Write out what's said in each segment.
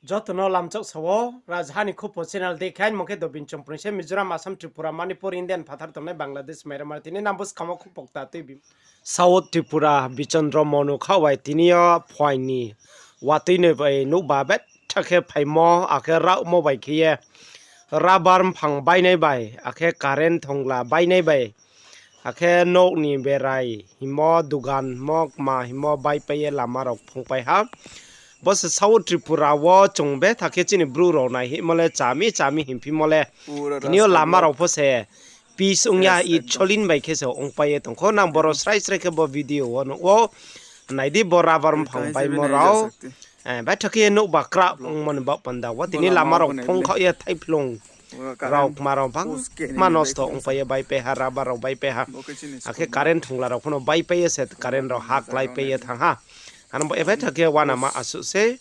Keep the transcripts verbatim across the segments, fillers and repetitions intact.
Joto no lamchak sa wo, Rajaha ni Khupo channel dei khe, aini mung khe Dobin Chongprung se, Mizoram, Assam, Tripura, Manipur, Indian phathar tongnai Bangladesh, Myanmar, tini nang buskang wo khupo kta tuibi. South Tripura, Bichandra Monu khaoh bai tini yo phuaing ni watui noi bai nouhba betha khe phaimo, akhe raohmo bai khe ye rubber mphang bainai bai, akhe current thongla bainai bai, akhe nouh ni berai himo, dugan mo, kma himo baipai ye lama rao phungpai ha. Bo se South Tripura wo chung betha khe chini bru rao nai hingmo le chami chami hingphimo le. Tini yo lama rao pho se peace ong ya, it solin bai khe se ongpai ye tong kho. Nang boro srai srai khe bo video wo nuh ou. Nai di bo rubber mphang baimo rao. Betha khe nouhba krah ongmo ni baoh panda wo tini lama rao phung khaoh ye thaiphlung rao kma rao bangma nosto ongpai ye baipai ha, rubber rao baipai ha. Akhe current thongla rao pho no baipai ye se current rao ha kláipai ye thanng ha. Ano bo betha khe uanama asuh se,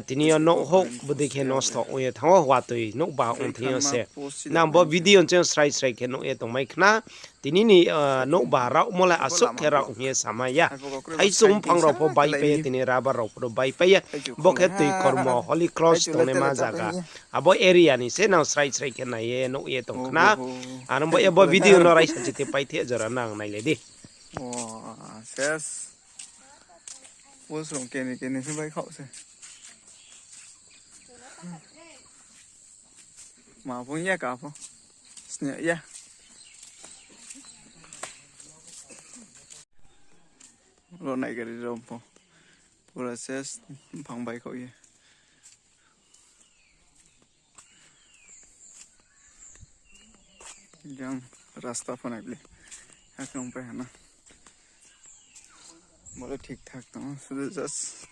tini yo nouh houh bodei khe nosto ong ye thanng ou, watui nouhba ong thing yo se. Nang bo video ching srai srai khe nuh ye tongmai khna. Tini ni nouhba raohmo le asuh khe raoh hing ye samai ya. Thaichung mphang rao pho baipai ye, tini rubber rao pho baipai ye. Bo khe Toikormo Holy Cross tongnaima zaga. Abo area ni se nang srai srai khe nai ye nuh ye tong khna. Ano bo, bo video no raisa chiti paithe jora nang nailai di. Bo srong keni keni khe bai khaoh se. Ma phung ya ka pho. Sni ya. Ro nai gari rom pho. Pura ses mphang bai khaoh ye. Jang rasta pho nai le. Hakhe ongpai ha na. Bo le thik thak tong ou, sudu just.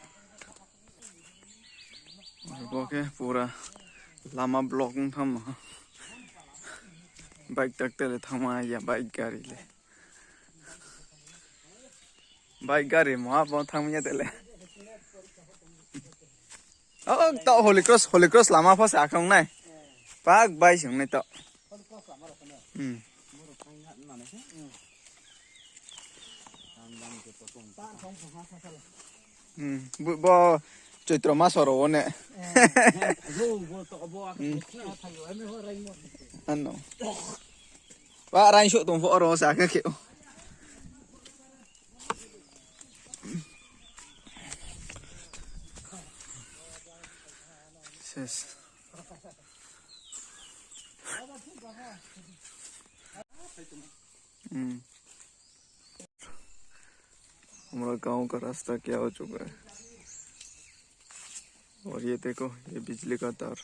Bo khe pura lama block ong thanngmo. Bike tak tele thanngma ya, bike gari le. Bike gari moha bo thanngma ya tele. O, taoh Holy Cross, Holy Cross lama pho se akhong nai. Pak bai sing nai taoh. Bo Choitro maso rao wo ne. Ano. Ba rainsuh tong pho oro sa khe khe. Ses. हमारा गांव का रास्ता क्या हो चुका है। और ये देखो, ये बिजली का तार।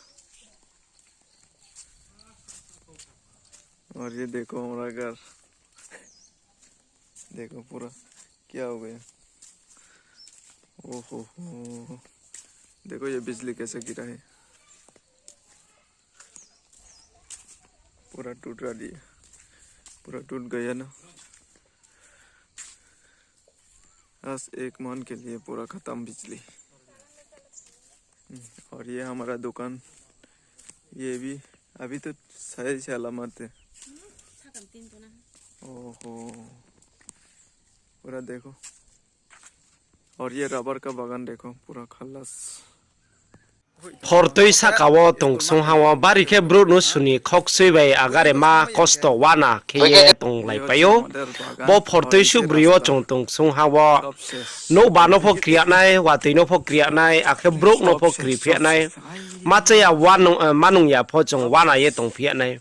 और ये देखो हमारा घर। देखो पूरा क्या हो गया। ओहो हो। देखो ये बिजली कैसे गिरा है। पूरा टूट रहा है। पूरा टूट गया ना। आज एक माह के लिए पूरा खत्म बिजली। और ये हमारा दुकान, ये भी अभी तो सही से सलामत है। ओहो, पूरा देखो। और ये रबर का बागान देखो, पूरा खल्लास। Phortoi sahka wo tongsong ha wo bari khe brouh no suni khoksoi bai agare ma kosto uana khe ye tonglaipai ou. Bo phortoi suhbroi yo chung tongsong ha wo nouhba no pho kri yag nai, watoi no pho kri yag nai, akhe brouh no pho kri phi yag nai. Ma chaya, manung ya pho chung uana ye tongphi yag nai.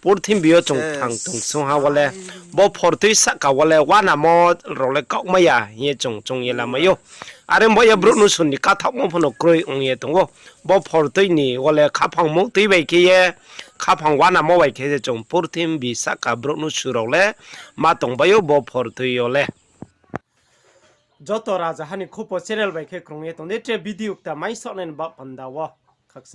Purthimbi yo chung thang tongsong ha wo le, bo phortoi sahka wo le uanamo rao le kaumai ya hing ye chung choung ye lamai ou. Are bo ye brouh no suni kathaohmo pho no kroi ong ye tong ou. Bo phortoi ni wo le khaphang muhtoi bai khe ye, khaphang uanamo bai khe ye chung purthimbi sahka brouh no su rao le ma tongbai ou bo phortoi yo le. Joto Rajaha ni Khupo channel bai khe krung ye tong di, tre video kta maisohnai ni baoh panda wo. Khakchang.